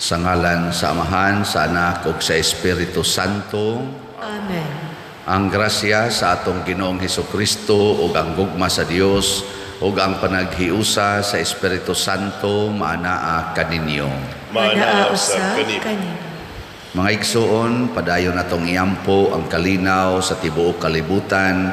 Sa ngalan sa Amahan, sa Anak ug sa Espiritu Santo. Amen. Ang grasya sa atong Ginoong Hesukristo ug ang gugma sa Dios ug ang panaghiusa sa Espiritu Santo maanaa kaninyo. Manaa Manaa usab usab kanimo. kanimo. Mga igsoon, padayon natong iampo ang kalinaw sa tibuok kalibutan,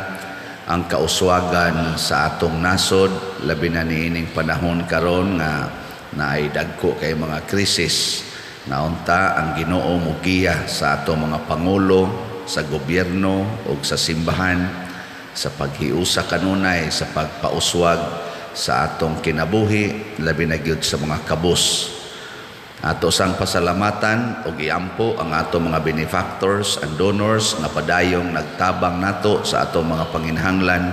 ang kauswagan sa atong nasod, labi na niining panahon karon nga naay dagko kay mga krisis. Naunta ang Ginoo mugiya sa atong mga pangulo, sa gobyerno ug sa simbahan sa paghiusa kanunay sa pagpauswag sa atong kinabuhi, labi na gyud sa mga kabus. Ato sang pasalamatan og iampo ang atong mga benefactors and donors nga padayong nagtabang nato sa atong mga panginhanglan,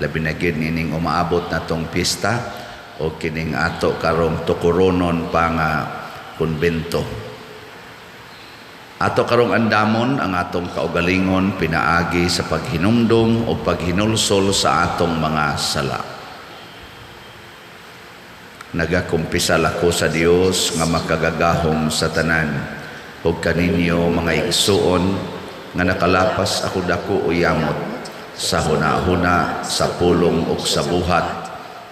labi na gyud nining umaabot natong piyesta o kining ato karong tukoronon pa nga kumbento. Ato karong andamon ang atong kaugalingon pinaagi sa paghinumdum o paghinulsol sa atong mga sala. Nagakumpisal ako sa Dios nga makagagahom sa tanan ug kaninyo mga igsuon nga nakalapas ako dako o yamot sa huna-huna, sa pulong ug sa buhat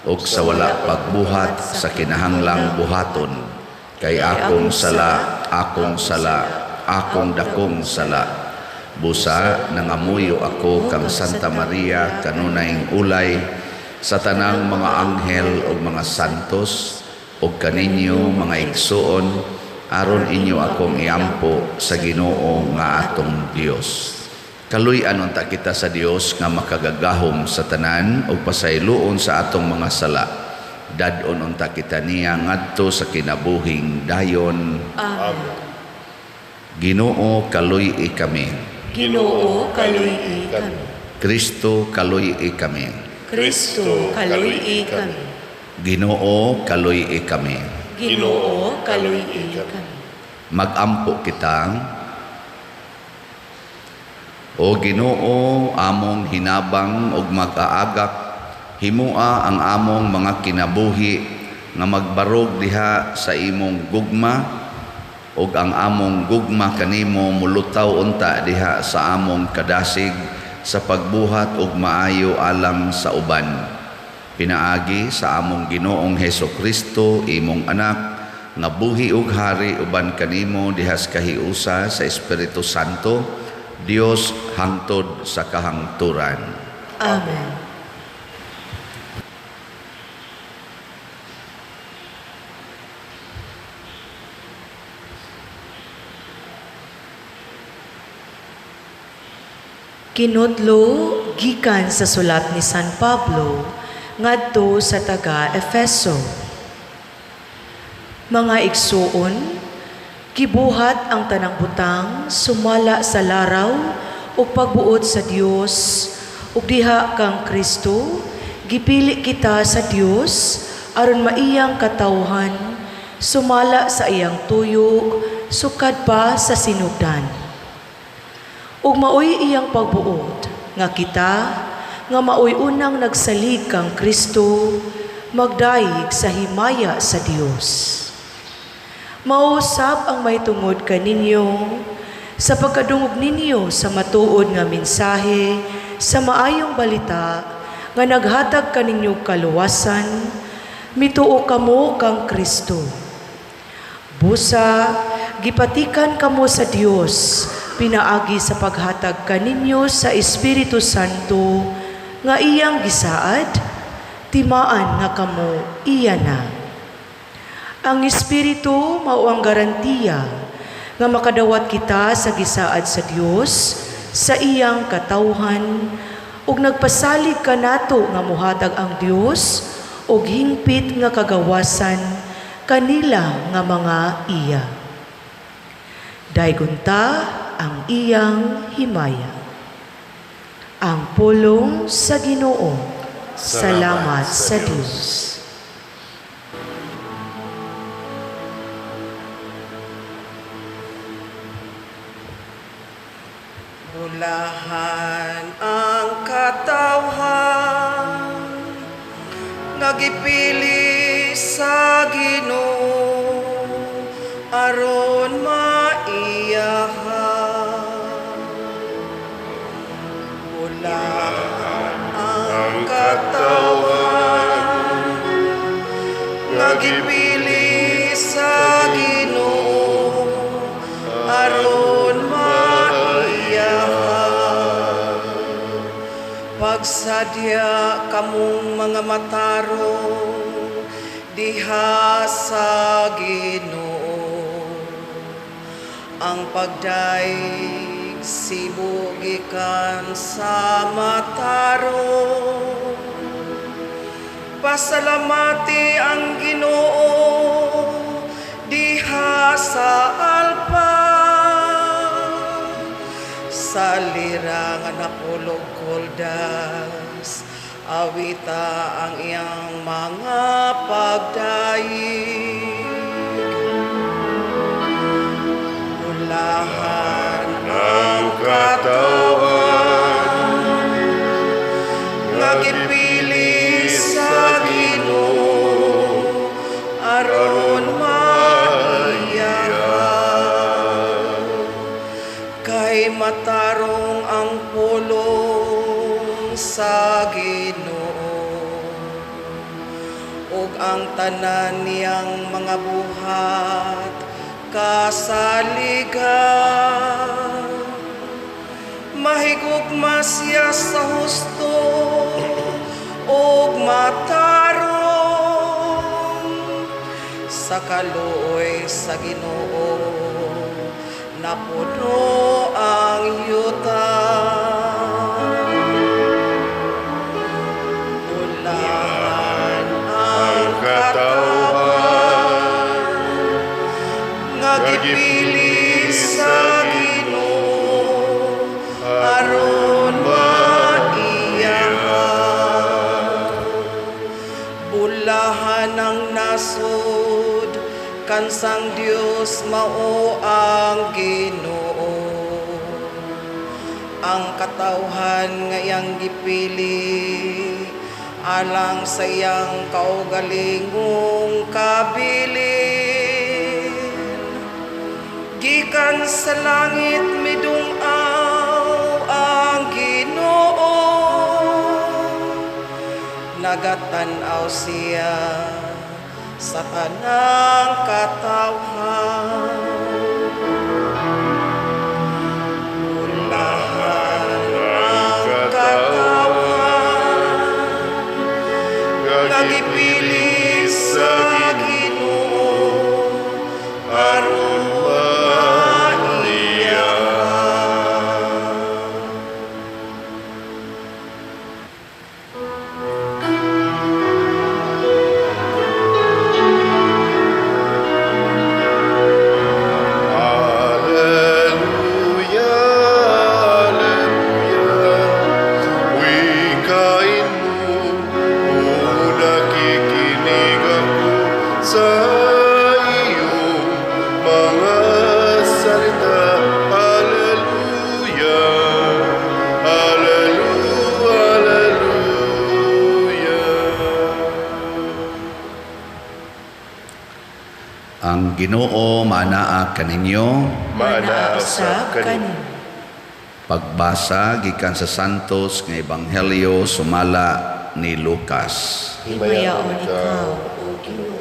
ug sa wala pagbuhat sa kinahanglang buhaton, kay akong sala, akong sala, akong dakong sala. Busa nangamuyo ako kang Santa Maria kanunayng ulay, sa tanang mga anghel ug mga santos ug kaninyo mga igsuon, aron inyo akong iampo sa Ginoo nga atong Dios. Kaluy-an unta kita sa Dios nga makagagahom sa tanan ug pasayloon sa atong mga sala. Dad-on unta kita niya ngadto sa kinabuhing dayon. Amen. Ginoo, kaluy-i kami. Ginoo, kaluy-i kami. Kristo, kaluy-i kami. Kristo, kaluy-i kami. Ginoo, kaluy-i kami. Ginoo, kaluy-i kami. Magampo kita. O Ginoo, among hinabang ug mag-aagak, himua ang among mga kinabuhi nga magbarog diha sa imong gugma, ug ang among gugma kanimo mulutaw unta diha sa among kadasig sa pagbuhat og maayo alang sa uban. Pinaagi sa among Ginoong Heso Kristo, imong anak, nga buhi ug hari uban kanimo diha sa kahiusa sa Espiritu Santo, Dios hangtod sa kahangturan. Amen. Kinudlo gikan sa sulat ni San Pablo ngadto sa taga Efeso. Mga igsuon, gibuhat ang tanang butang sumala sa laraw ug pagbuot sa Dios, ug diha kang Kristo gipili kita sa Dios aron maiyang katawhan sumala sa iyang tuyo sukad pa sa sinugdan. Ug maoy iyang pagbuot nga kita nga maoy unang nagsalig kang Kristo magdayeg sa himaya sa Dios. Mausab ang mahitungod kaninyo sa pagkadungog ninyo sa matuod nga mensahe sa maayong balita nga naghatag kaninyo kaluwasan, mituo kamo kang Kristo. Busa gipatikan kamo sa Dios pinaagi sa paghatag kaninyo sa Espiritu Santo nga iyang gisaad, timaan nga kamo iya na. Ang Espiritu mao ang garantiya nga makadawat kita sa gisaad sa Dios sa iyang katawhan, ug nagpasalig kanato nga mohatag ang Dios og hingpit nga kagawasan kanila nga mga iya. Daygon ta ang iyang himaya. Ang pulong sa Ginoo. Salamat sa Dios. Bulahan ang katawhan nga gipili sa Ginoo. aron maiyahan. Bulahan ang katawhan nga gipili sa Ginoo aron maiyahan. Pagsadya kamong mga matarong diha sa Ginoo, ang pagdaig sibo gikan sa matarong. Pasalamati ang Ginoo diha sa alpa, sa lira nga napulog kuldas, awita ang iyang mga pagdaig. Bulahan ang katawhan nga gipili sa Ginoo aron maiyahan. Kay matarong ang pulong sa Ginoo ug ang tanan niyang mga buhat kasaligan. Mahigugma siya sa husto ug matarong, sa kaluoy sa Ginoo napuno ang yuta. Bulahan ang katawhan nga gipili sa Ginoo aron maiyahan. Bulahan ang nasod kansang Dios mao ang Ginoo, ang katawhan nga iyang gipili alang sa iyang kaugalingong kabilin. Gikan sa langit midung-aw ang Ginoo, nagatan-aw siya sa tanang katawhan. Bulahan ang katawhan nga gipili sa Ginoo aron maiyahan. Alleluia, Alleluia. Wikain mo, o nakikinig ako sa iyong mga salita. Alleluia, Alleluia, Alleluia. Ang Ginoo manaa kaninyo. Maanaa usab usab kaninyo. kaninyo. Pagbasa gikan sa Santos nga Ebanghelyo sumala ni Lucas. Himayaon ikaw, O Ginoo.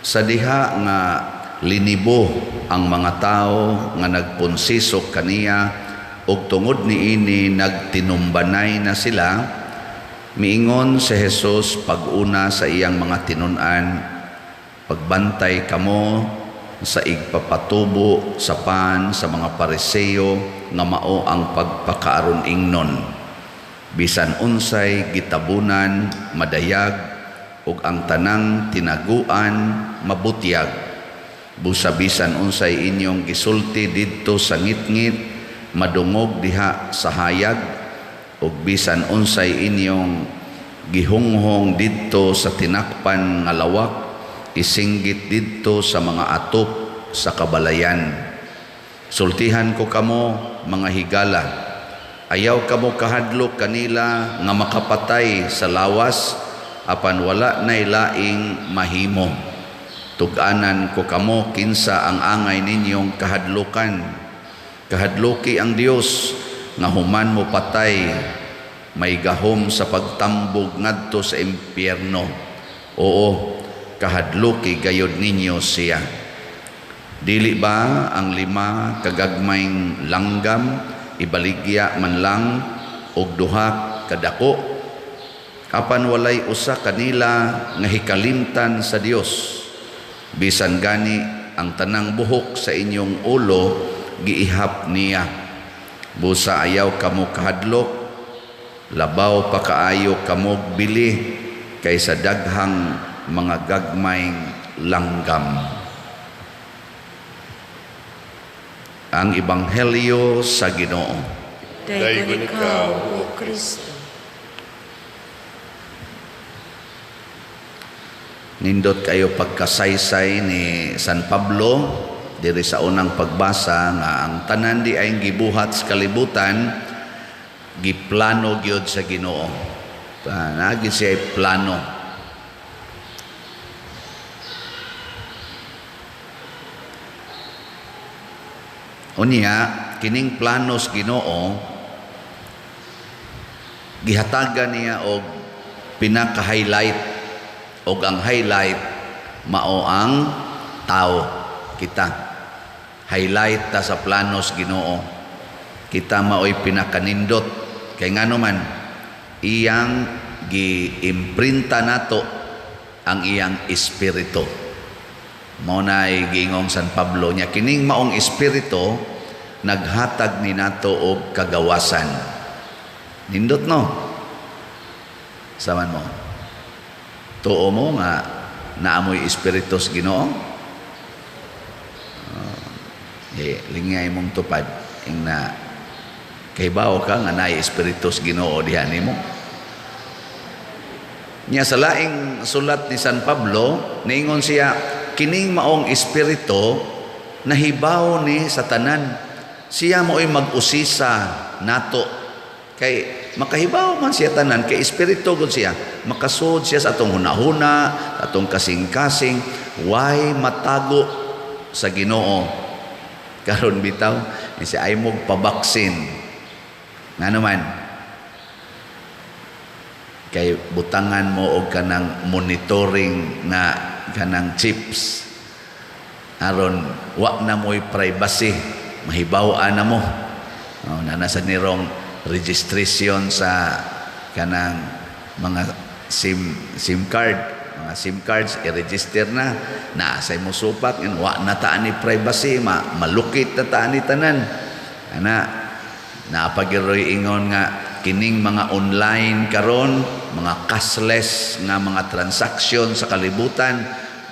Sa diha nga linibo ang mga tawo nga nagpunsisok kaniya ug tungod niini nagtinumbanay na sila, miingon si Jesus pag-una sa iyang mga tinun-an, pagbantay kamo sa igpapatubo sa pan sa mga Pariseo nga mao ang pagpakaaron ingnon. Bisan unsay gitabunan madayag ug ang tanang tinaguan mabutyag. Busa bisan unsay inyong gisulti didto sa ngitngit madungog diha sa hayag, ug bisan unsay inyong gihunghong didto sa tinakpan nga lawak isinggit didto sa mga atop sa kabalayan. Sultihan ko kamo mga higala, ayaw kamo kahadlok kanila nga makapatay sa lawas apan wala nay laing mahimo. Tug-anan ko kamo kinsa ang angay ninyong kahadlukan. Kahadluki ang Dios nga human mo patay may gahom sa pagtambog ngadto sa impyerno. Oo, kahadluki gayod ninyo siya. Dili ba ang 5 kagagmayng langgam ibaligya man lang og duha kadako? Apan walay usa kanila nga hikalimtan sa Dios. Bisan gani ang tanang buhok sa inyong ulo giihap niya. Busa ayaw kamo kahadlok, labaw pa kaayo kamo bili kaysa daghang mga gagmayng langgam. Ang Ebanghelyo sa Ginoo. Daygon ikaw, O Kristo. Nindot kayo pagkasaysay ni San Pablo diri sa unang pagbasa nga ang tanan di ay gibuhat sa kalibutan giplano gyud sa Ginoo. Naa gyud siya plano. Unya kining plano sa Ginoo gihatagan niya og pinaka-highlight, og ang highlight mao ang tao kita. Highlight ta sa planos Ginoo. Kita maoy pinakanindot kay ngano man iyang giimprinta nato ang iyang espiritu. Mao nay giingong San Pablo nya kining maong espiritu naghatag ni nato og kagawasan. Nindot no? Saman mo. Tuo mo nga naamoy espiritu sa Ginoo? Lingay mong tupad ing na kahibaw ka nga naay espiritu sa Ginoo diha nimo. Nya sa laing sulat ni San Pablo, niingon siya kining maong espiritu nahibaw ni sa tanan. Siya mao'y mag-usisa nato. Kay makahibaw man siya tanan, kay espiritu gud siya. Makasud siya sa atong hunahuna, atong kasing-kasing, way matago sa Ginoo. Karon bitaw, siya ay mog pabaksin. Ngano man? Kay butangan mo og kanang monitoring na kanang chips. Aron wa na mo'y privacy, mahibaw-an na mo. Oh, nana sa nirong registration sa kanang mga SIM card, mga SIM cards i-register na, naa sa imong supak, and wa na ta ani privacy, malukit na ta ani tanan. Ana, naapagiroy ingon nga kining mga online karon, mga cashless nga mga transaksyon sa kalibutan,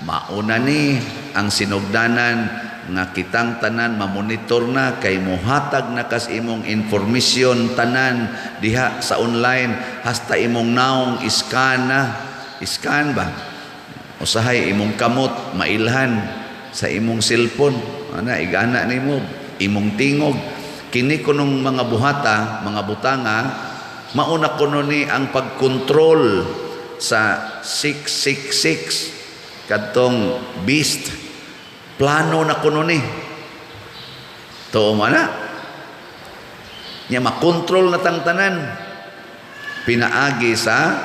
mauna ni ang sinugdanan nga kitang tanan mamonitor na kay mohatag na kas imong information tanan diha sa online, hasta imong naong scan na, scan ba usahay imong kamot mailhan sa imong cellphone, ana igana nimo imong tingog. Kini kunong mga buhata, mga butanga, mauna kuno ni ang pagkontrol sa 666 kadtong beast. Plano na kuno ni. Tuo mo na. Nya makontrol na tang tanan pinaagi sa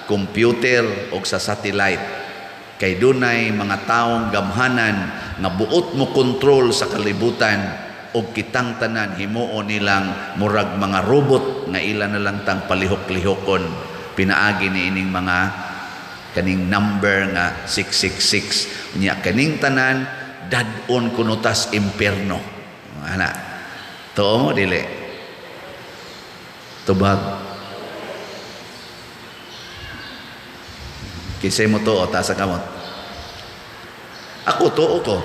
computer o sa satellite. Kay dunay mga taong gamhanan nga buot mo kontrol sa kalibutan og kitang tanan himuon nilang murag mga robot nga ila na lang tang palihok-lihokon pinaagi ni ining mga kaning number nga 666. Nya kaning tanan dad-on kuno tas impierno. Ana, tuo mo dili? Tubag. Kinsay mo tuo, taas ang kamot. Ako tuo ko.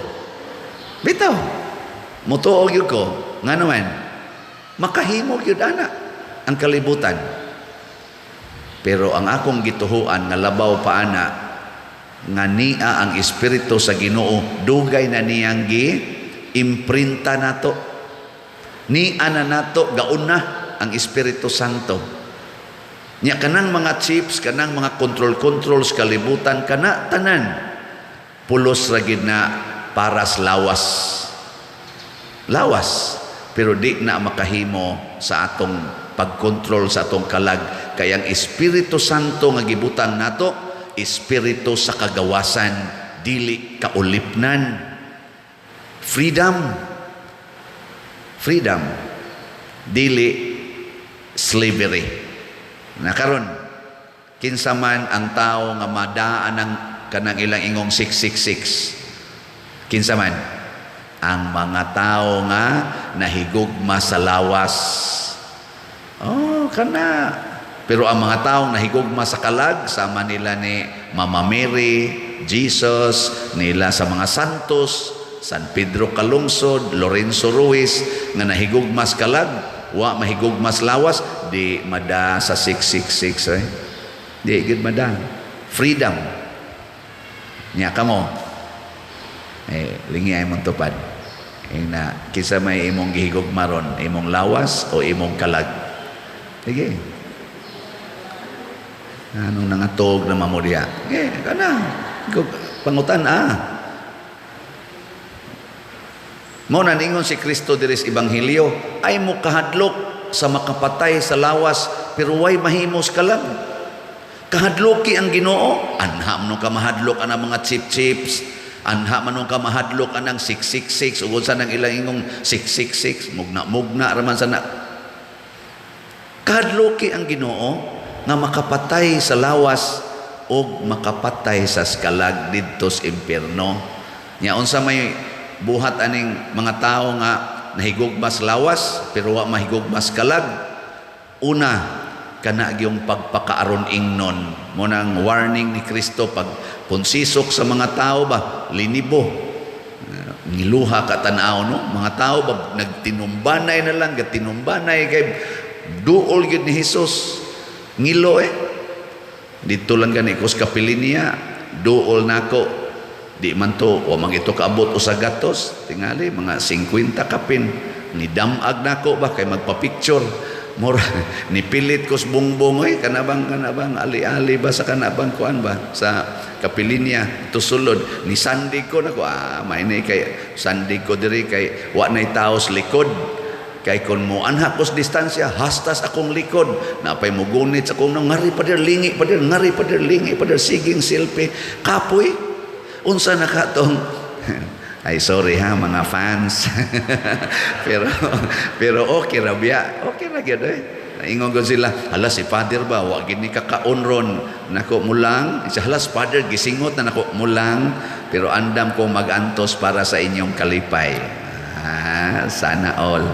Bitaw. Mutuo gyud ko. Ngano man? Makahimo gyud ana ang kalibutan. Pero ang akong gituhuan nga labaw pa ana nga niya ang espiritu sa Ginoo, dugay na niyang gi imprinta nato. Niya na nato gauna ang Espiritu Santo. Nya kanang mga chips, kanang mga control-control sa kalibutan, kana tanan pulos ra gid na para sa lawas. Lawas, pero di na makahimo sa atong pagkontrol sa atong kalag, kay ang Espiritu Santo nga gibutang nato, espiritu sa kagawasan, dili kaulipnan. Freedom. Freedom. Dili slavery. Na karon kinsa man ang tao nga madaan ang kanang ilang ingong 666? Kinsa man ang mga tao nga nahigugma sa lawas? Oh, kana. Pero ang mga taong nahigugma sa kalag, sama nila ni Mama Mary, Jesus, nila sa mga santos, San Pedro Calungsod, Lorenzo Ruiz, nga nahigugma sa kalag, wa mahigugma sa lawas, di mada sa 666 eh. Di gid mada. Freedom. Nya kamo. Eh, lingi ay mong tupad. Eh, na kinsa may imong gihigugma ron, imong lawas o imong kalag? Sige. Anong nangatog na mamo diha? Eh, kana. Pangutan ah. Mao na ningon si Kristo diri sa Ebanghelyo, ay mo kahadlok sa makapatay sa lawas, pero way mahimos kalag. Kahadloki ang Ginoo, anha man ka mahadlok anang mga chip-chips, anha man ka mahadlok anang 666, ug unsa nang ilang ingong 666, mugna-mugna ra man sana. Kahadloki ang Ginoo nga makapatay sa lawas ug makapatay sa skalag didto sa impierno. Nya unsa may buhat aning mga tawo nga nahigugma sa lawas pero wa mahigugma sa kalag? Una, kana gyung pagpakaaron ingnon. Mo nang warning ni Kristo pag punsisok sa mga tao ba, linibo. Ngiluha ka tan-aw no, mga tao ba nagtinumbanay na lang, gatinumbanay kay duol gyud ni Hesus. Ngilo eh. Dito lang gani ko sa kapilinya, duol nako. Di man to, wa man ito kaabot usa gatos, tingali mga 50 kapin. Nidamag nako ba kay magpa-picture. Mura nipilit ko sa bongbong oy, kanabang ali-ali ba sa kanabang kuan ba sa kapilinya tusulod ni sandig ko nako, may ni kay sandig ko diri kay wa nay tao sa likod. Kay kon mo anha ko sa distansya, hastas akong likod, napay mugunit sa akong ngari pa dir, lingi pa dir, ngari pa dir, lingi pa dir, siging selfie. Kapoy, unsa na ka tong ay sorry ha mga fans. pero okay ra biya, okay ra gyud eh. Naingon ko sila, hala si Father ba wa gid ni kakaon ron nako mulang, siya hala si Father gisingot na nako mulang, pero andam ko magantos para sa inyong kalipay. Sana all.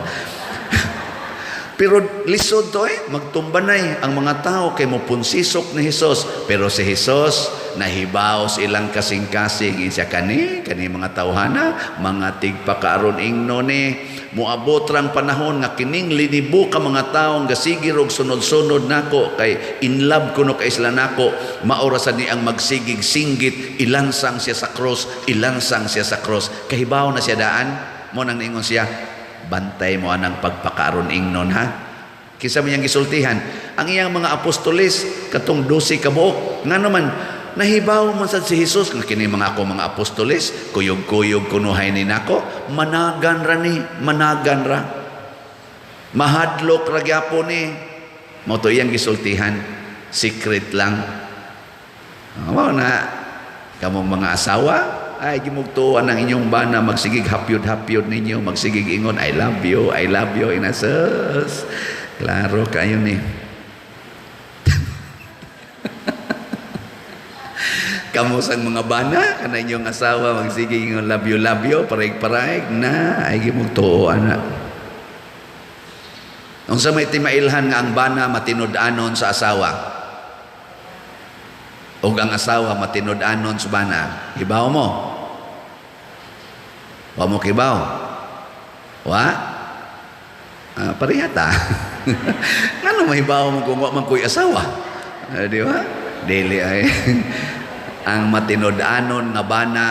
Pero lisod to eh, magtumbanay ang mga tao kay mopunsisok ni Hesus. Pero si Hesus nahibaw sa ilang kasing-kasing, siya kani mga tawhana, mga tigpakaaron ingno ni moabot rang panahon nga kining linibo ka mga tawo nga sige rog sunod-sunod nako kay in love kuno kay sila nako, maorasan ni ang magsigig singgit, ilansang siya sa cross, ilansang siya sa cross. Kahibaw na siya daan, mo nang niingon siya, bantay mo anang pagpakaaron ingnon ha. Kinsa man iyang gisultihan ang iyang mga apostoles katong 12 ka buok. Ngano man nahibaw man sad si Hesus nga kini mga ako mga apostoles kuyog-kuyog kunuhay ni nako, managan ra ni, managan ra, mahadlok ra gyapon ni. Mao to iyang gisultihan, secret lang. Mao na kamong mga asawa, ay gimugtuan ang inyong bana, magsigig hapyod-hapyod ninyo, magsigig ingon I love you, inasus. Klaro kayo ni. Kamo sang mga bana, kana inyong asawa magsigig ingon love you, paraig-paraig na, ay gimugtuan na. Unsa may timailhan nga ang bana matinud-anon sa asawa? Ug ang asawa matinud-anon sa bana, hibaw mo? Wa mo kibaw? Wa? Parehata. Ngano mahibaw mo kung wa man ko'y asawa? Di ba? Dili ay. Ang matinud-anon nga bana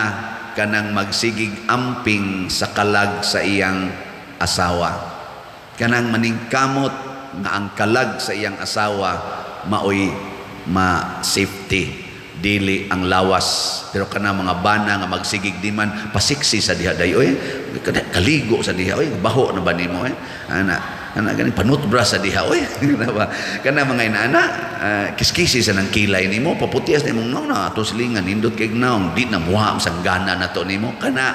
kanang magsigig amping sa kalag sa iyang asawa. Kanang maningkamot nga ang kalag sa iyang asawa maoy ma safety, dili ang lawas. Pero kana mga bana nga magsigig diman pasiksi sa diha day oy, kaligo sa diha oy, baho na ba nimo eh, ana ana gani panutbra sa diha oy. Kana ba, kana mga inaana, kiskisi sa nang kilay nimo, paputias nimong no na ato silingan nindot kay naong di na muha sang gana nato nimo. Kana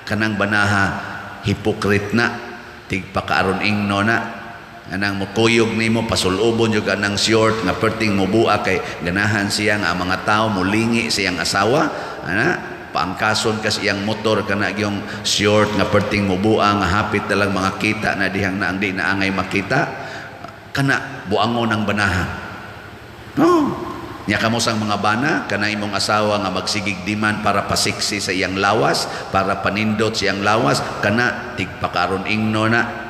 kanang banaha hypocrite na, tigpakaaron ingno na. Anang mukuyog nimo pasulubon jud anang short nga perting mubua kay ganahan siya nga ang mga tao mulingi siyang asawa, ana paangkason kas iyang motor kana gyung short nga perting mubua nga hapit na lang mga kita na dihang na ang di na angay makita, kana buangon ang banaha. No, nya kamo sang mga bana, kana imong asawa nga magsigig diman para pasiksi sa iyang lawas, para panindot siyang lawas, kana tigpakaron ingno na.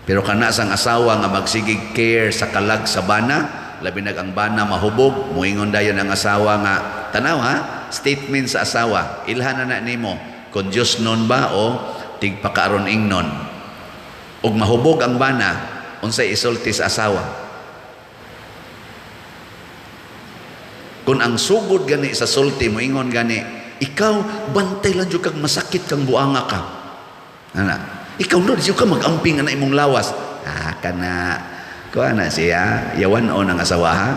Pero kana sang asawa nga magsigig care sa kalag sa bana, labi nag ang bana mahubog, muingon dayon ang asawa nga tanaw ha, statement sa asawa, ilhan na na nimo kon Dios nun ba o tigpakaaron ingnon. Ug mahubog ang bana, unsay isulti sa asawa? Kung ang sugod gani sa sulti moingon gani, ikaw bantay lang jud kag masakit kang buanga ka. Ana, ikaw no, di ka mag-amping ana imong lawas. Ah, kana kuha na siya, yawan o ng asawa ha.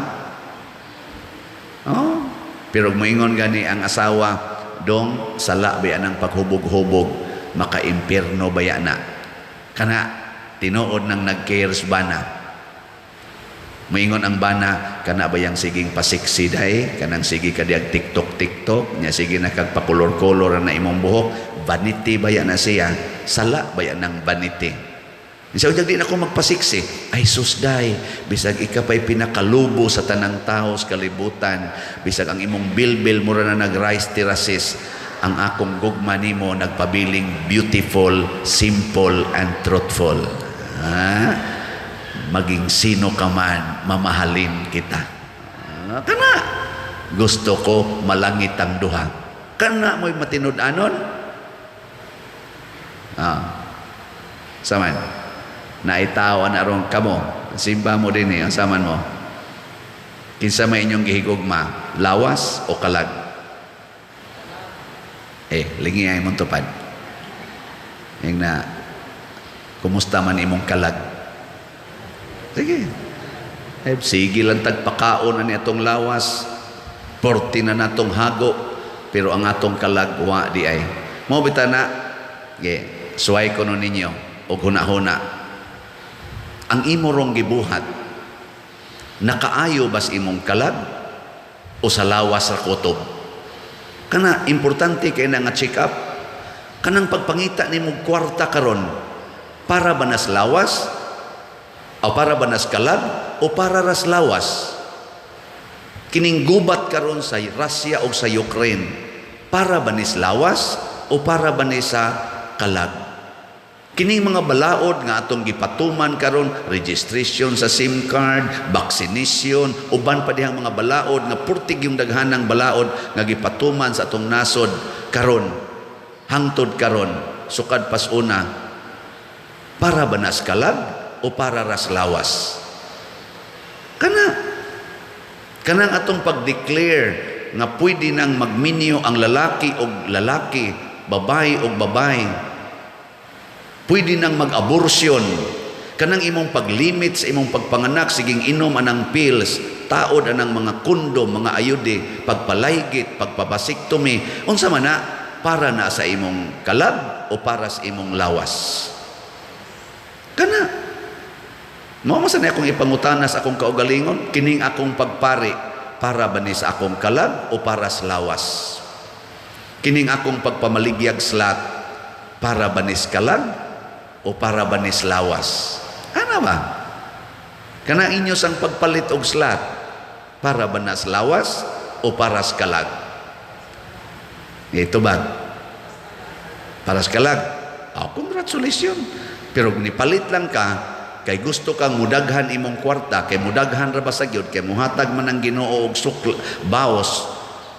Oh, pero moingon gani ang asawa, dong sala ba ang paghubog-hubog, maka-impierno ba na. Kana tinuod nang nag-care sa bana. Moingon ang bana, kana ba yang siging pasiksi day, kanang sige ka diag TikTok-TikTok, nya sige na kag pakolor-kolor na imong buhok, vanity ba na siya, sala ba ng vanity. Bisa unyag di na ako magpasiksi, ay sus day, bisag ika pa'y pinakalubo sa tanang tao sa kalibutan, bisag ang imong bilbil mura na nag-rice terraces, ang akong gugma nimo nagpabiling beautiful, simple, and truthful. Ha? Maging sino ka man, mamahalin kita. Kana gusto ko malangit ang duha. Kana mo'y matinud-anon. Saman naitaw na aron kamo, simba mo din eh, ang saman mo. Kinsa may inyong gihigugma, lawas o kalag? Eh, lingi ay mong tupad. Yung na, kumusta man imong kalag? Sige. Eh, sige lang tagpakaon na ni atong lawas. Porti na natong hago. Pero ang atong kalag, wa di ay. Mo bita na, ge, suway ko nun ninyo, og huna-huna. Ang imo rong gibuhat, nakaayo bas imong kalag o sa lawas ra kutob? Kana importante kay na nga check up. Kanang pagpangita nimo kwarta karon, para ba nas lawas o para ba nas kalag o para ras lawas? Kining gubat karon sa Russia o sa Ukraine, para ba nis lawas o para ba ni sa kalag? Kining mga balaod nga atong gipatuman karon, registration sa SIM card, vaccination, uban pa dihang mga balaod nga purtig yung daghanang balaod nga gipatuman sa atong nasod karon, hangtod karon, sukad pas una, para ba nas kalag o para ras lawas? Kana kanang atong pag-declare nga pwede nang magminyo ang lalaki og lalaki, babae og babae, pwede nang mag-abortion, kanang imong paglimit sa imong pagpanganak, siging inom anang pills, taod anang mga kondom, mga ayude, pagpalaygit, pagpabasiktomy, unsa man na, para na sa imong kalag o para sa imong lawas? Kana mao man sa akong ipangutana sa akong kaugalingon, kining akong pagpari, para ba ni sa akong kalag o para sa lawas? Kining akong pagpamaligyag slat, para ba ni sa kalag o para ba ni sa lawas? Ana ba? Kana inyo sang pagpalit og slat, para ba na sa lawas o para sa kalag? Ito ba? Para sa kalag. Oh, congratulations. Pero kung nipalit lang ka, kay gusto kang mudaghan imong kwarta, kay mudaghan ra ba sa gyud, kay muhatag man ang Ginoo og baos,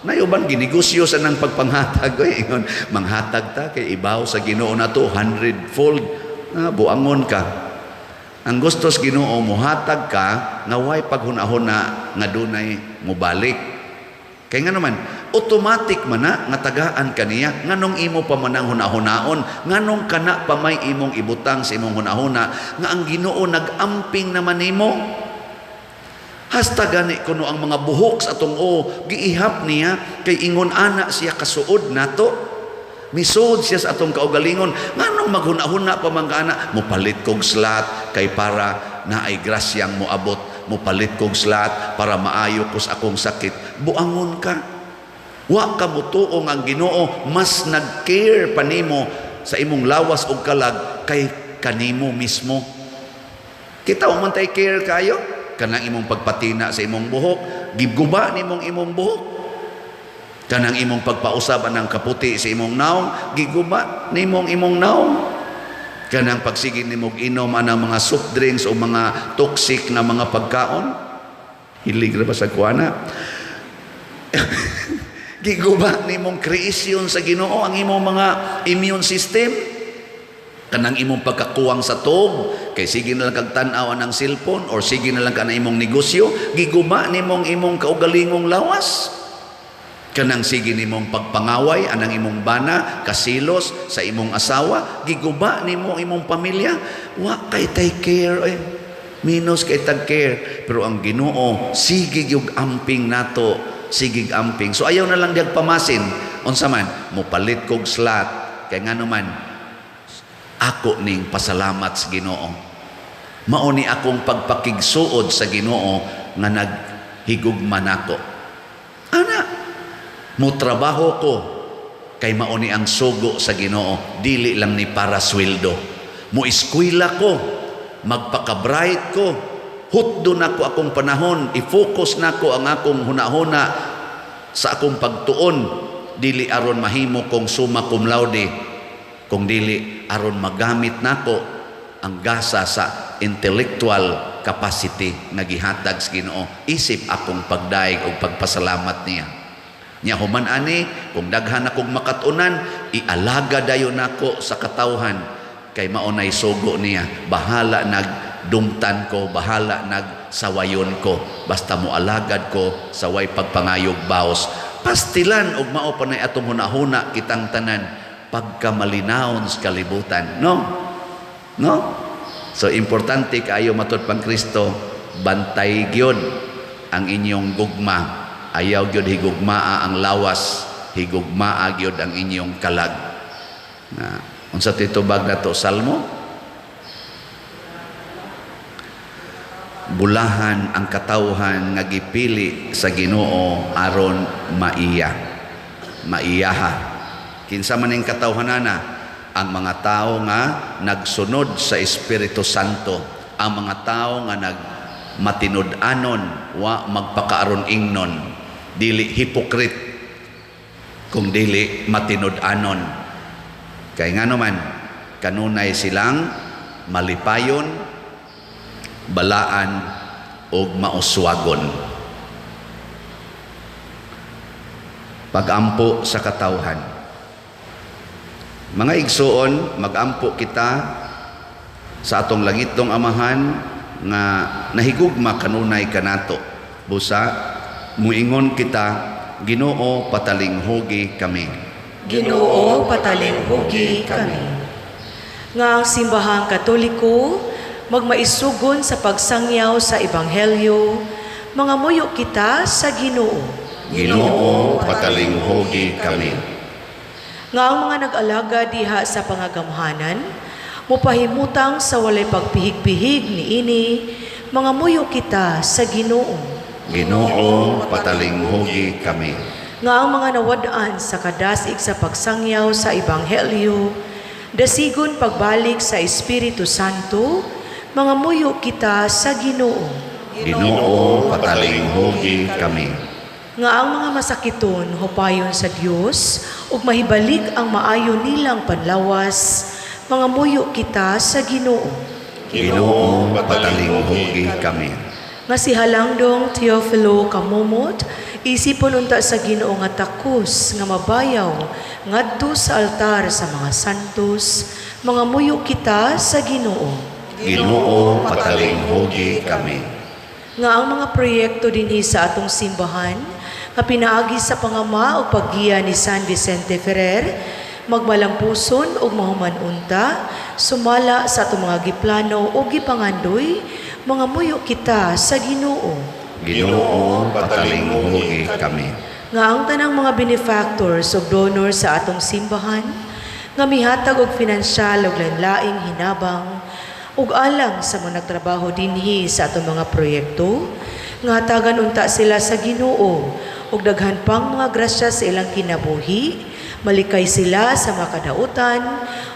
nayuban ginegosyo sa nang pagpanghatag. Oy, ingon, manghatag ta kay ibaw sa Ginoo nato 100-fold. Ah, buangon ka. Ang gusto sa Ginoo, muhatag ka nga way paghuna-huna nga dunay mobalik. Kay nga naman, automatic man na nga tagaan kaniya. Nganong imo pa man ang huna-hunaon, nganong kana pa may imong ibutang sa imong hunahuna nga ang Ginoo nag-amping naman nimo. Hasta gani kuno ang mga buhok sa atong o giihap niya kay ingon ana siya kasuod nato. Misuod siya sa atong kaugalingon. Nganong maghuna-huna pa man ka ana, mopalit kog slot kay para naay grasyang moabot, mopalit kog slot para maayo ko sa akong sakit. Buangon ka. Wa ka motuo nga ang Ginoo mas nag-care pa nimo sa imong lawas ug kalag kay kanimo mismo. Kita man tay care kayo kanang imong pagpatina sa imong buhok, giguba nimong imong buhok. Kanang imong pagpausab anang kaputi sa imong naong, giguba nimong imong naong. Kanang pagsige nimog inom anang mga soft drinks o mga toxic na mga pagkaon. Hilig ra ba sa kuana? Giguba nimong creation sa Ginoo ang imong mga immune system. Kanang imong pagkakuwang sa tuog kay sige na lang kag tan-aw ang cellphone or sige na lang ka na imong negosyo, giguba nimong imong kaugalingong lawas. Kanang sige nimong pagpangaway anang imong bana, kasilos sa imong asawa, giguba nimo imong pamilya. Wa kay tay care eh. Minus kay tag care, pero ang Ginoo sige gyud amping nato, sige amping. So ayaw na lang diyag pamasin. Unsa man, mopalit kog slot kay ngano man ako ning pasalamat sa Ginoo. Mao ni akong pagpakigsuod sa Ginoo nga naghigugma nako. Ana, mo trabaho ko kay mao ni ang sugo sa Ginoo, dili lang ni para sweldo. Mo eskwela ko, magpaka-bright ko, hutdo nako akong panahon, i-focus nako ang akong hunahuna sa akong pagtuon, dili aron mahimo kong summa cum laude, kung dili aron magamit nako ang gasa sa intellectual capacity nga gihatag sa Ginoo isip akong pagdaig og pagpasalamat niya. Nya human ani, kung daghan akong makatunan, ialaga dayon nako sa katawhan kay mao nay sugo niya. Bahala nagdumtan ko, bahala nagsawayon ko, basta mo alagad ko sa way pagpangayog baos. Pastilan og mao pa nay atong hunahuna kitang tanan pagkamalinawon sa kalibutan, no? No? So importante kaayo, matud pang Kristo, bantay gyud ang inyong gugma. Ayaw gyud higugmaa ang lawas, higugmaa gyud ang inyong kalag. Na unsa titubag nato salmo? Bulahan ang katawhan nga gipili sa Ginoo aron maiya, maiyaha. Kinsa man ning katawhanana? Ang mga tao nga nagsunod sa Espiritu Santo, ang mga tao nga nagmatinud-anon, wa magpakaaron ingnon, dili hypocrite kung dili matinud-anon. Kay ngano man, kanunay silang malipayon, balaan ug mauswagon. Pagampo sa katawhan. Mga igsuon, magampo kita sa atong langitong Amahan nga nahigugma kanunay kanato. Busa muingon kita, Ginoo, patalinghugi kami. Ginoo, patalinghugi kami. Nga ang simbahang Katoliko magmaisugon sa pagsangyaw sa Ebanghelyo, mga muyo kita sa Ginoo. Ginoo, patalinghugi kami. Nga ang mga nag-alaga diha sa pangagamhanan, mupahimutang sa walay pagpihig-pihig niini, mga muyo kita sa Ginoo. Ginoo, patalinghugi kami. Nga ang mga nawad-an sa kadasig sa pagsangyaw sa Ebanghelyo, dasigon pagbalik sa Espiritu Santo, mga muyo kita sa Ginoo. Ginoo, patalinghugi kami. Nga ang mga masakiton hupayon sa Dios ug mahibalik ang maayo nilang panlawas, mga muyo kita sa Ginoo. Ginoo, patalinghugi kami. Nga si Halangdong Teofilo Camomot, isipon unta sa Ginoo nga takos nga mabayaw ngadto sa altar sa mga santos, mga muyo kita sa Ginoo. Ginoo, patalinghugi kami. Nga ang mga proyekto dinhi sa atong simbahan nga pinaagi sa pangama o paggiya ni San Vicente Ferrer magmalampuson ug mahuman unta sumala sa atong mga giplano o gipangandoy, mga muyo kita sa Ginoo. Ginoo, patalinghugi kami. Nga ang tanang mga benefactors ug donors sa atong simbahan nga mihatag og pinansyal ug lain-laing hinabang ug alang sa mga nagtrabaho dinhi sa atong mga proyekto, nga hatagan unta sila sa Ginoo ug daghan pang mga grasya sa ilang kinabuhi, malikay sila sa mga kadautan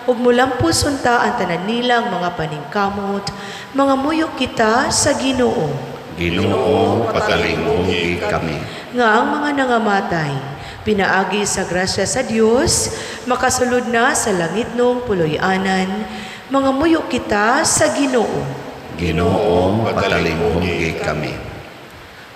ug mulampos unta ang tanan nilang mga paningkamot, mga muyo kita sa Ginoo. Ginoo, patalinghugi kami. Nga ang mga nangamatay pinaagi sa grasya sa Dios makasulod na sa langitnong puloy-anan, mga muyo kita sa Ginoo. Ginoo, patalinghugi kami.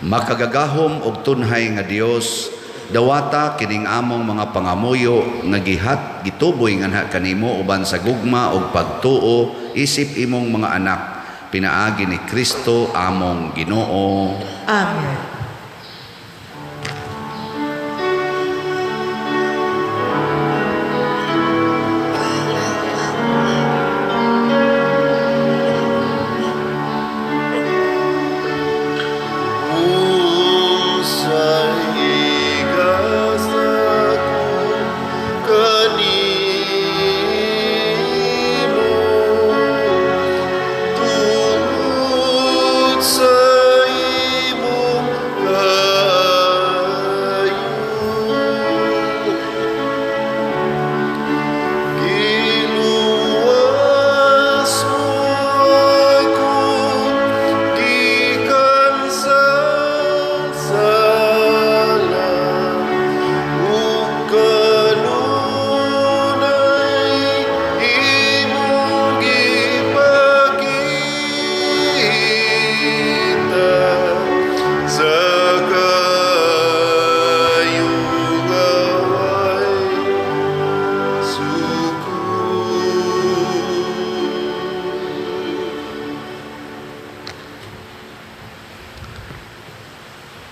Makagagahom og tunhay nga Dios, dawata kining among mga pangamuyo nga gihat gituboy nganha kanimo uban sa gugma ug pagtuo isip imong mga anak, pinaagi ni Kristo among Ginoo. Amen. Unsay gasa ko kanimo tungod sa imong kaayo. Giluwas mo ako gikan sa sala ug kanunay imong gipakita sa kaayo nga way sukod.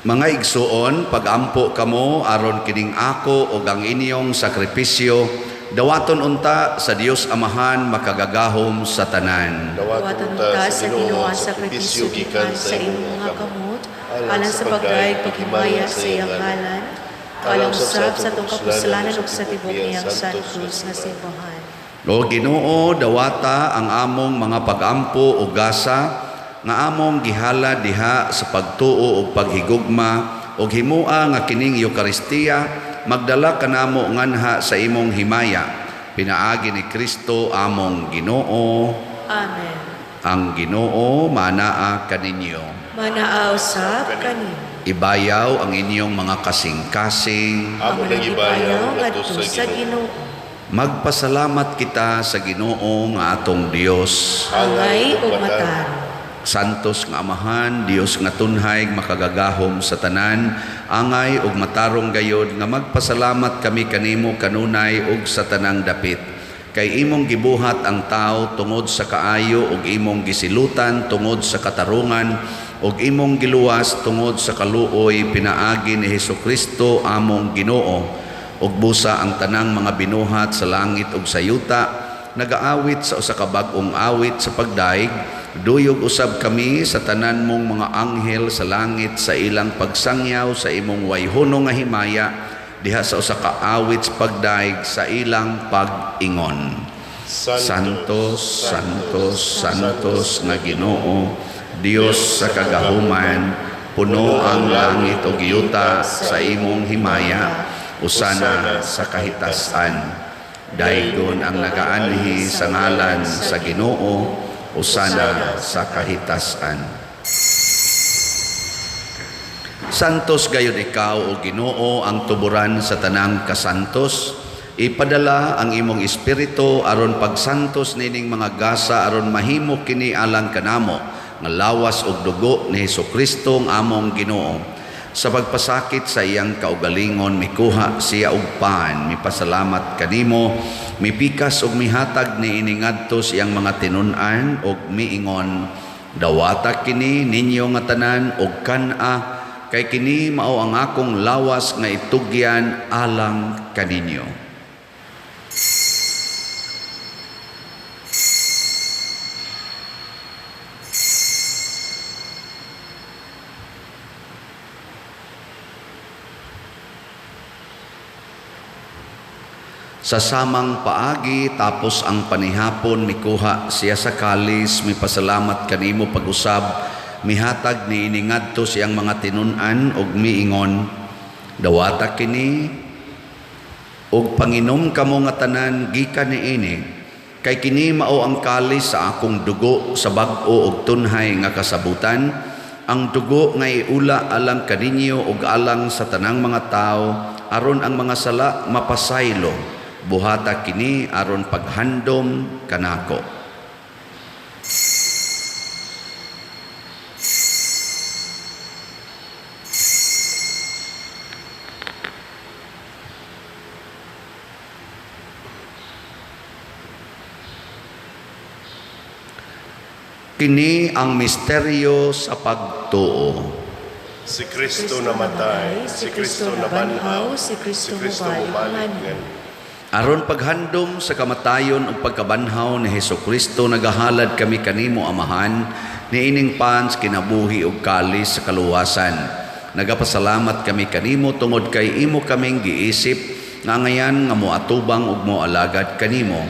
Mga igsuon, pagampo kamo aron kining ako ug ang inyong sakripisyo dawaton unta sa Dios Amahan makagagahom sa tanan. Dawaton unta sa Ginoo ang sakripisyo gikan sa imong mga kamot alang sa pagdayeg paghimaya sa iyang ngalan, alang usab sa atong kapuslanan ug sa tibok niyang santos nga simbahan. O Ginoo, dawata ang among mga pagampo ug gasa nga among gihala diha sa pagtuo ug paghigugma, ug himua nga kining Eukaristiya magdala kanamo nganha sa imong himaya, pinaagi ni Kristo among Ginoo. Amen. Ang Ginoo manaa kaninyo. Manaa usab kanimo. Ibayaw ang inyong mga kasing-kasing. Amo nang ibayaw ngadto sa Ginoo. Magpasalamat kita sa Ginoo nga atong Dios. Angay ug matarong. Santos nga Amahan, Dios nga tunhay, makagagahom sa tanan, angay ug matarong gayod nga magpasalamat kami kanimo kanunay ug sa tanang dapit. Kay imong gibuhat ang tao tungod sa kaayo ug imong gisilutan tungod sa katarungan ug imong giluwas tungod sa kaluoy pinaagi ni Hesukristo among Ginoo. Ug busa ang tanang mga binuhat sa langit ug sa yuta nagaawit sa usa ka bag-ong awit sa pagdaig. Duyog usab kami sa tanan mong mga anghel sa langit sa ilang pagsangyaw sa imong wayhono nga himaya diha sa usa ka awit sa pagdaig sa ilang pag-ingon. Santos, Santos, Santos nga Ginoo, Dios sa kagahuman, puno ang langit ug yuta sa imong himaya, usana sa kahitasan. Daygon ang nagaanhi sa ngalan sa Ginoo, usana sa kahitasan. Santos gayud ikaw o Ginoo, ang tuburan sa tanang kasantos. Ipadala ang imong espiritu aron pagsantos nining mga gasa aron mahimo kini alang kanamo nga lawas ug dugo ni Hesukristo ang among Ginoo. Sa pagpasakit sa iyang kaugalingon mikuha siya og pan, mipasalamat kanimo, Mipikas og mihatag niini ngadto sa iyang mga tinun-an og miingon, dawata kini ninyo nga tanan og kan-a, kay kini mao ang akong lawas nga itugyan alang kaninyo. Sa samang paagi, tapos ang panihapon, mikuha siya sa kalis, mipasalamat kanimo pag-usab, mihatag niini ngadto siyang mga tinun-an og miingon, dawata kini og panginom kamo nga tanan gikan niini, kay kini mao ang kalis sa akong dugo sa bag-o og tunhay nga kasabutan, ang dugo nga iula alang kaninyo og alang sa tanang mga tawo, aron ang mga sala mapasaylo. Buhata kini aron paghandom kanako. Kini ang misteryo sa pagtuo. Si Kristo namatay, si Kristo nabanhaw, si Kristo mubalik mubalik. Aron paghandom sa kamatayon ug pagkabanhaw ni Hesukristo, nagahalad kami kanimo Amahan, niining pans kinabuhi ug kalis sa kaluwasan. Nagapasalamat kami kanimo tungod kay imo kaming giisip nga ngayan nga moatubang ug moalagad kanimo.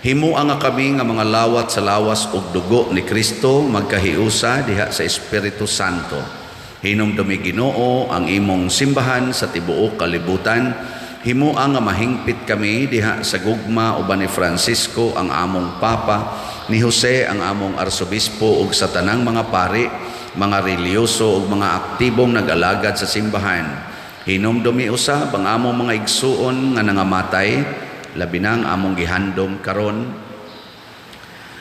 Himua nga kami nga mga lawat sa lawas ug dugo ni Kristo magkahiusa diha sa Espiritu Santo. Hinumdumi Ginoo ang imong simbahan sa tibuok kalibutan. Himua nga mahingpit kami diha sa gugma uban ni Francisco ang among Papa, ni Jose ang among Arsobispo ug sa tanang mga pari, mga relihiyoso ug mga aktibong nag-alagad sa simbahan. Hinumdumi usab ang among mga igsuon nga nangamatay, labi na ang among gihandom karon.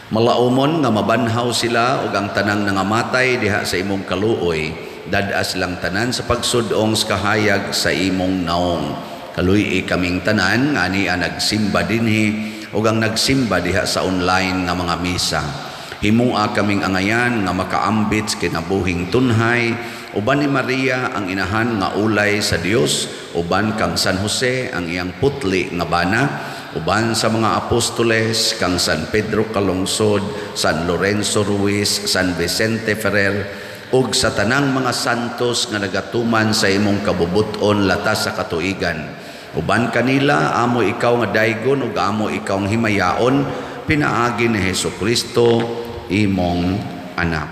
Malaumon nga mabanhaw sila ug ang tanang nangamatay diha sa imong kaluoy, dad-a silang tanan sa pagsud-ong sa kahayag sa imong naong. Kaluy-i kaming tanan nga ania nagsimba dinhi ug ang nagsimba diha sa online nga mga misa. Himua kaming angayan nga makaambit sa kinabuhing tunhay uban ni Maria ang inahan nga ulay sa Dios, uban kang San Jose ang iyang putli nga bana, uban sa mga apostoles kang San Pedro Calungsod, San Lorenzo Ruiz, San Vicente Ferrer, ug sa tanang mga santos nga nagatuman sa imong kabubuton latas sa katuigan. Uban kanila amo ikaw nga daygon ug amo ikaw ang himayaon, pinaagi ni Hesukristo imong anak.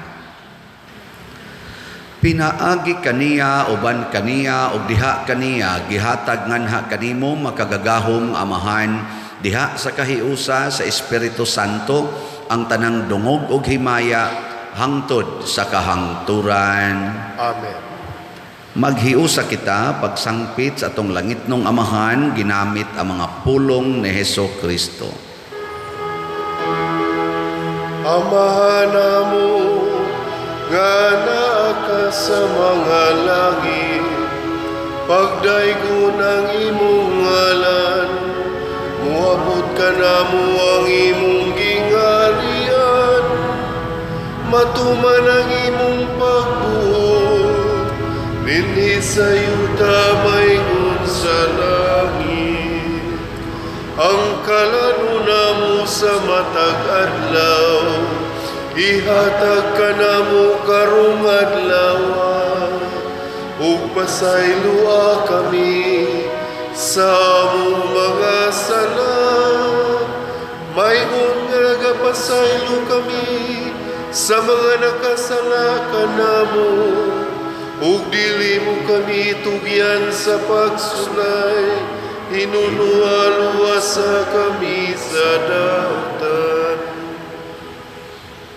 Pinaagi kaniya, uban kaniya, ug diha kaniya, gihatag nganha kanimo makagagahom Amahan, diha sa kahiusa sa Espiritu Santo, ang tanang dungog ug himaya hangtod sa kahangturan. Amen. Maghiusa kita pagsangpit sa atong langitnong Amahan, ginamit ang mga pulong ni Hesukristo. Amahan namo nga naa ka sa mga langit, pagdaygon ang imong ngalan, moabot ka namo ang imong gingharian, matuman ang imong pagbuot, dinhi sa yuta maingon sa langit. Ang kalano namo sa matag adlaw, ihatag ka namo karong adlaw, ug pasayloa kami sa among mga sala, maingon nga nagapasaylo kami sa mga nakasala kanamo, ug dili mo kami tugyan sa pagsulay, hinunualuasa kami sa dautan.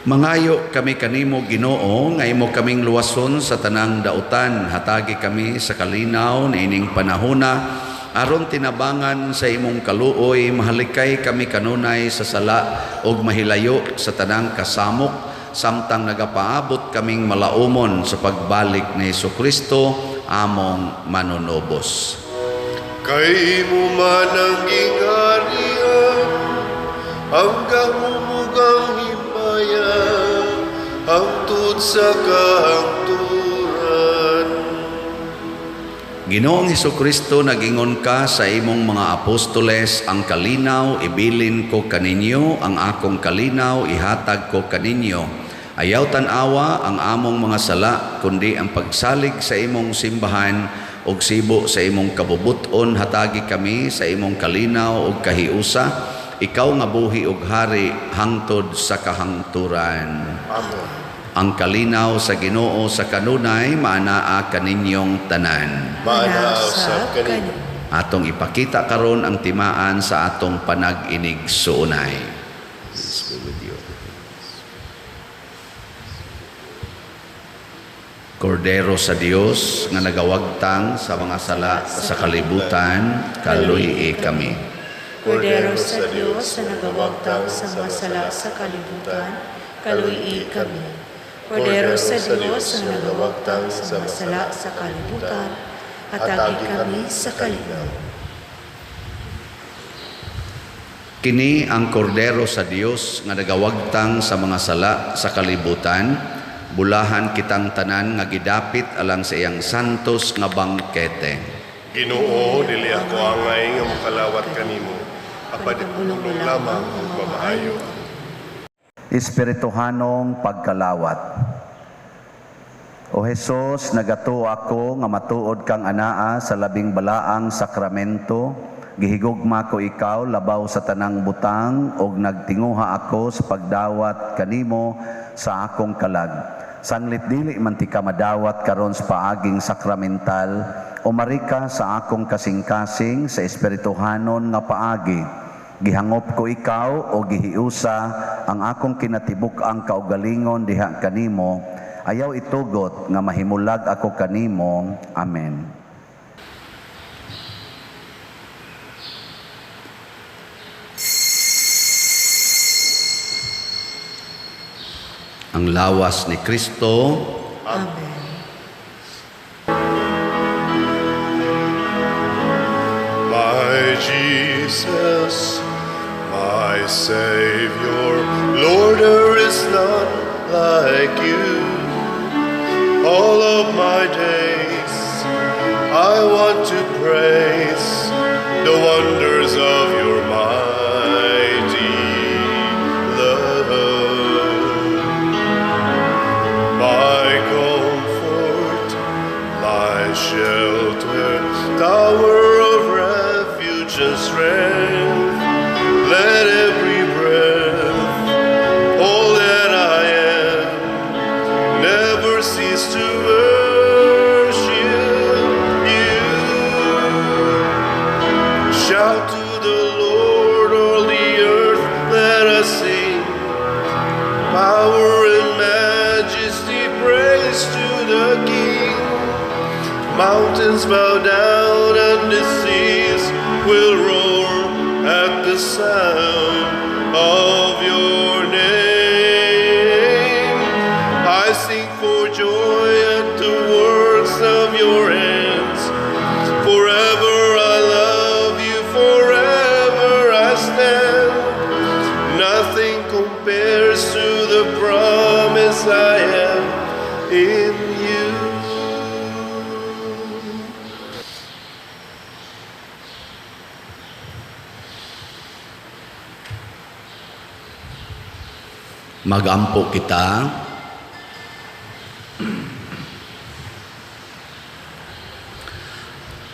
Mangayo kami kanimo Ginoo nga imo kaming luwason sa tanang dautan, hatagi kami sa kalinaw niining panahona aron tinabangan sa imong kaluoy, mahalikay kami kanunay sa sala ug mahilayo sa tanang kasamok, samtang nagapaabot kaming malaumon sa pagbalik ni Hesukristo among manunubos. Kay imo man ang gingharian, Ang gahom ug ang himaya hangtod sa kahangturan. Ginoong Hesukristo, nagingon ka sa imong mga apostoles, "Ang kalinaw ibilin ko kaninyo, ang akong kalinaw ihatag ko kaninyo." Ayaw tan-awa ang among mga sala, kundi ang pagsalig sa imong simbahan ug sibo sa imong kabubut-on, hatagi kami sa imong kalinaw ug kahiusa, ikaw nga buhi ug hari hangtod sa kahangturan. Amen. Ang kalinaw sa Ginoo sa kanunay maanaa kaninyong tanan. Maanaa usab kaninyo. Atong ipakita karon ang timaan sa atong panag-inig-suunay. Peace be with you. Kordero sa Dios nga nagawagtang sa mga sala sa kalibutan, kaluy-i kami. Kordero sa Dios na nagawagtang sa mga sala sa kalibutan, kaluy-i kami. Kordero sa Dios na nagawagtang sa mga sala sa kalibutan, hatagi kami sa kalinaw. Kini ang kordero sa Dios nga nagawagtang sa mga sala sa kalibutan, bulahan kitang tanan nga gidapit alang sa iyang santos nga bangkete. Ginoo, dili ako angay nga mokalawat kanimo, apan ipulong lamang ug mamaayo. Espirituhanong pagkalawat. O Hesus, nagatuo ako nga matuod kang anaa sa labing balaang sakramento. Gihigugma ko ikaw labaw sa tanang butang ug nagtinguha ako sa pagdawat kanimo sa akong kalag. Sanglit dili man tika madawat karon sa paaging sakramental, umari ka sa akong kasing-kasing sa espirituhanon nga paagi. Gihangop ko ikaw o gihiusa ang akong kinatibuk-ang kaugalingon diha kanimo. Ayaw itugot nga mahimulag ako kanimo. Amen. Ang lawas ni Kristo. Amen. My Jesus, my Savior, Lord, there is none like you. All of my days I want to praise the wonders of your mighty love. My comfort, my shelter, tower of refuge and strength, let every breath, all that I am, never cease to worship you. Shout to the Lord, all the earth, let us sing. Power and majesty, praise to the King. Mountains bow down and the seas will roar at the sound of your name. I sing for joy at the works of your hands. Forever I love you, forever I stand. Nothing compares to the promise I have in you. Magampo kita.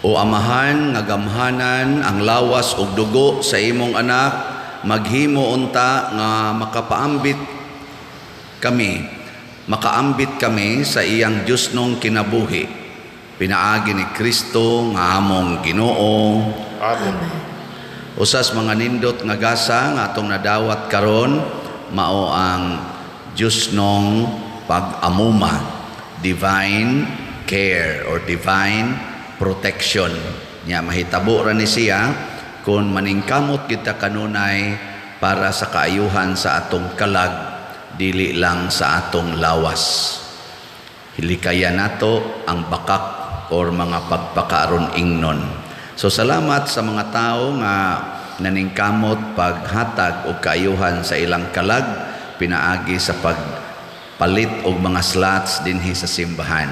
O Amahan nga gamhanan ang lawas ug dugo sa imong anak, maghimo unta nga makaambit kami sa iyang Diyosnong kinabuhi. Pinaagi ni Kristo nga among Ginoo. Amen. Usas mga nindot nga gasa nga atong nadawat karon mao ang Diyosnong pag-amuma, divine care or divine protection. Nya mahitabo ra ni siya kung maningkamot kita kanunay para sa kaayuhan sa atong kalag, dili lang sa atong lawas. Hilikayan nato ang bakak or mga pagpakaaron ingnon. So salamat sa mga tao nga naningkamot paghatag og kaayuhan sa ilang kalag pinaagi sa pagpalit og mga slots dinhi sa simbahan.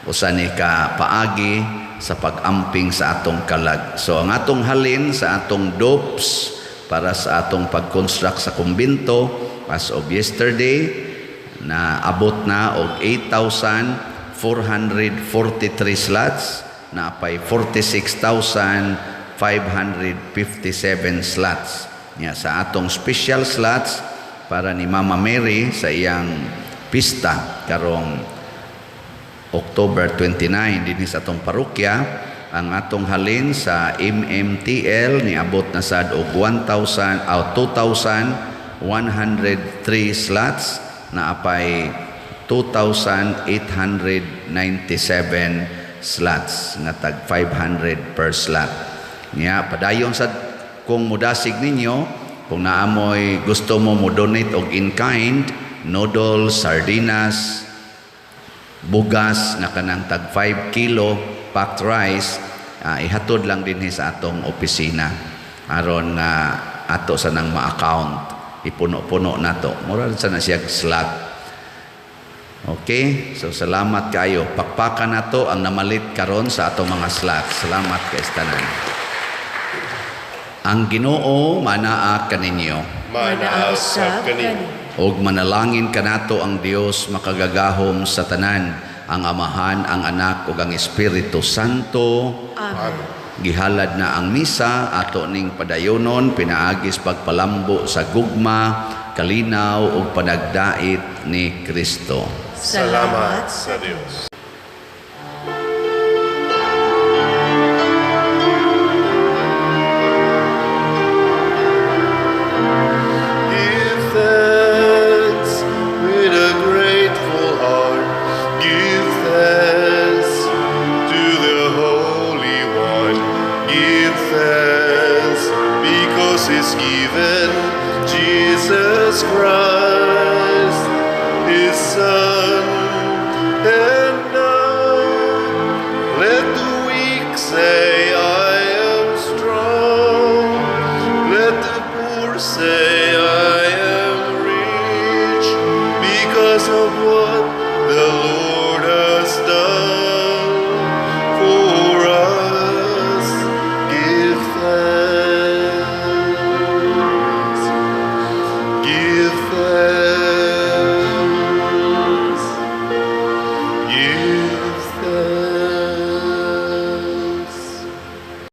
Usa ni ka paagi sa pag-amping sa atong kalag. So ang atong halin sa atong dopes para sa atong pag-construct sa kumbinto as of yesterday na abot na og 8,443 slots, na pay 46,557 slots. Nya sa atong special slots para ni Mama Mary sa iyang pista karong October 29 dinhi sa atong parokya, ang atong halin sa MMTL niabot na sad og 1,000 o 2,103 slots, na apay 2,897 slots nga tag 500 per slot. Nya padayon sad kung mudasig ninyo kung naamoy gusto mo mo donate og in kind, noodles, sardinas, bugas nga kanang tag 5 kilo packed rice, ihatod lang dinhi sa atong opisina aron nga ato sa nang ma-account, ipuno-puno nato, mura sa na siya slot. Okay, so salamat kayo. Pakpakan nato ang namalit karon sa atong mga slot. Salamat kay tanan. Ang Ginoo manaa kaninyo. Manaa sab kanimo. Og manalangin kanato ang Dios makagagahom sa tanan, ang Amahan, ang Anak ug ang Espiritu Santo. Amen. Gihalad na ang misa, ato ning padayonon pinaagis pagpalambo sa gugma, kalinaw ug panagdait ni Kristo. Salamat sa Dios. Give thanks with a grateful heart. Give thanks to the Holy One. Give thanks because He's given Jesus Christ.